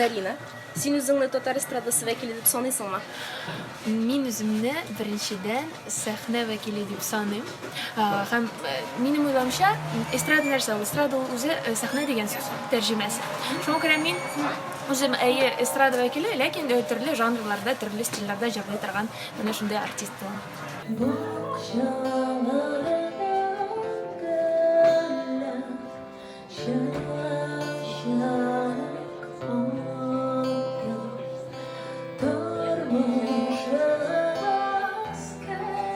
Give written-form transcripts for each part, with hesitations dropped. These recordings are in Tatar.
Зарина, син үзеңне татар эстрадасы вәкиле дип саныйсыңмы? Мин үземне, беренчедән, сәхнә вәкиле дип саныйм. Һәм, минем уйлавымча, эстрада нәрсә ул? Эстрада ул үзе сәхнә дигән сүз, тәрҗемәсе. Шуңа күрә мин үзем, әйе, эстрада вәкиле, ләкин төрле жанрларда, төрле стильләрдә җырлый торган менә шундый артист булам. Бакчаларда гөлләр чәчәк ата. Тормышыбыз кебек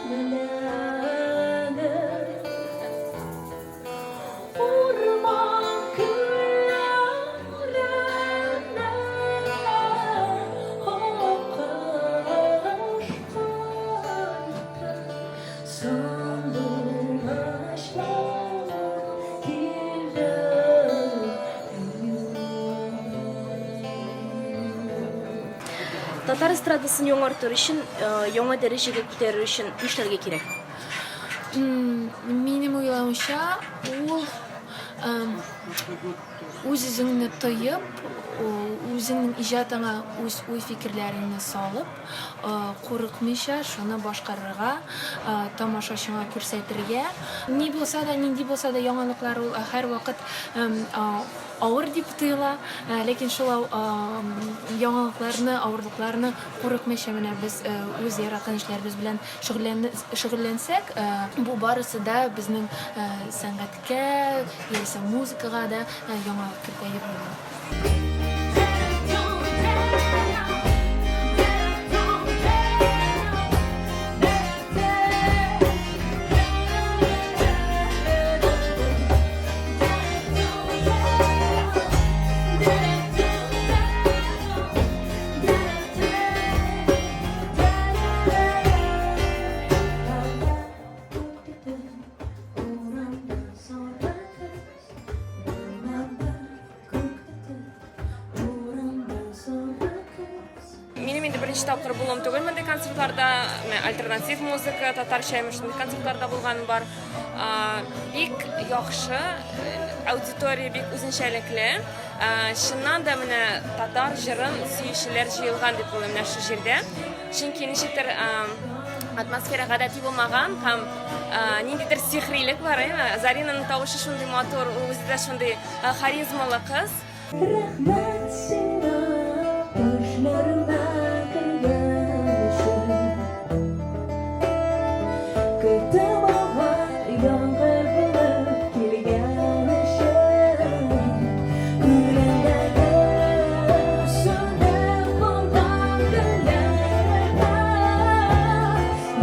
ямьләнеп. Урман күлләрендә аккош кайтты, Сандугачлар килде. Татар эстрадасын яңартыр өчен, яңа дәрәҗәгә күтәрер өчен нишләргә кирәк? Минем уйлавымча, ул үз-үзеңне тоеп, үзеңнең иҗатыңа үз уй-фикерләреңне салып, курыкмыйча шуны башкарырга, тамашачыңа күрсәтергә. Ни булса да, нинди булса да яңалыклар ул һәрвакыт авыр дип тоела, ләкин шул яңалыкларны, авырлыкларны курыкмыйча менә без үз яраткан эшләребез белән Шөгыльләнсәк, бу барысы да безнең сәнгатькә яисә музыкага да яңалык кертә дип уйлыйм. Минем инде беренче тапкыр булуым түгел мондый концертларда. Менә альтернатив музыка, татарча имеш шундый концертларда булганым бар. Бик яхшы, аудитория бик үзенчәлекле. Чыннан да менә татар җырын сөючеләр җыелган дип уйлыйм менә шул җирдә. Чөнки ничектер атмосфера гадәти булмаган һәм ниндидер сихрилек бар, әйме? Заринаның тавышы шундый матур, ул үзе дә шундый харизмалы кыз. Рәхмәт сиңа, төшләремә кергән өчен. Көтеп алган яңгыр булып килгән өчен. Күңелемдәге сүнеп калган көннәргә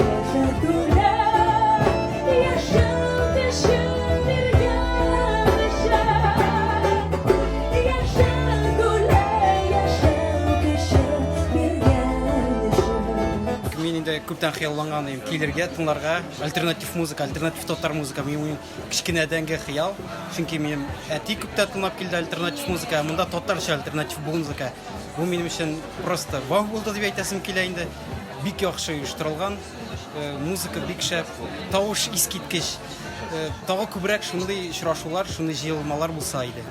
Яшәү түрә, яшәү көчен биргән өчен. Яшәү түрә, яшәү көчен биргән өчен. Мин инде күптән хыялланган идем килергә, тыңларга. Альтернатив музыка, альтернатив татар музыка минем кечкенәдәнге хыял. Чөнки минем әти күптән тыңлап килде альтернатив музыка, монда татарча альтернатив музыка. Бу минем өчен просто вау булды дип әйтәсем килә инде. Бик яхшы оештырылган, музыка бик шәп, тавыш искиткеч. Тагы күбрәк шундый очрашулар, шундый җыелмалар булса иде.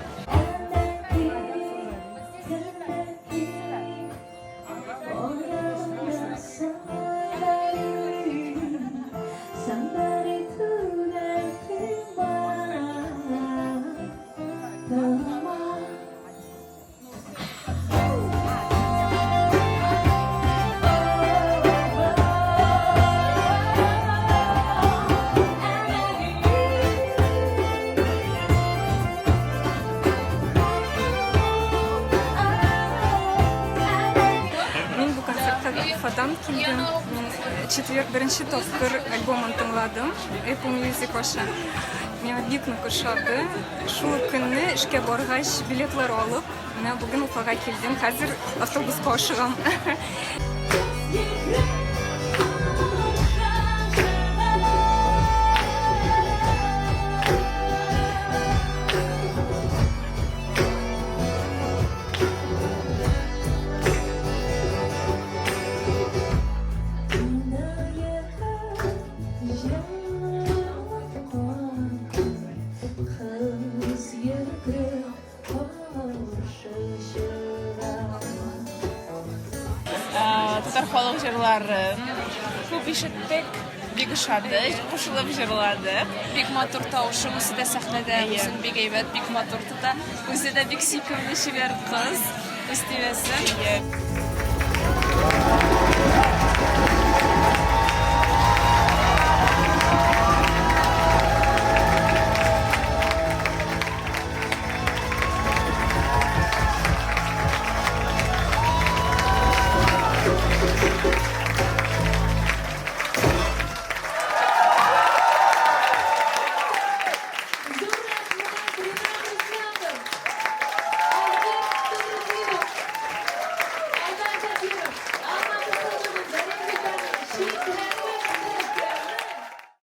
Мин бу концертка Уфадан килдем. Мин четверг беренче тапкыр альбомын тыңладым Apple Music аша. Миңа бик нык ошады. Шул ук көнне эшкә баргач, билетлар алып, менә бүген Уфага килдем. Хәзер автобуска ашыгам. Кыз йөгереп. җырларын күп ишеттек, бик ошады, кушылып җырладык. Бик матур тавышы, үзе дә сәхнәдә үзен бик әйбәт, бик матур тота. Үзе дә бик сөйкемле, чибәр кыз, үз тимәсен.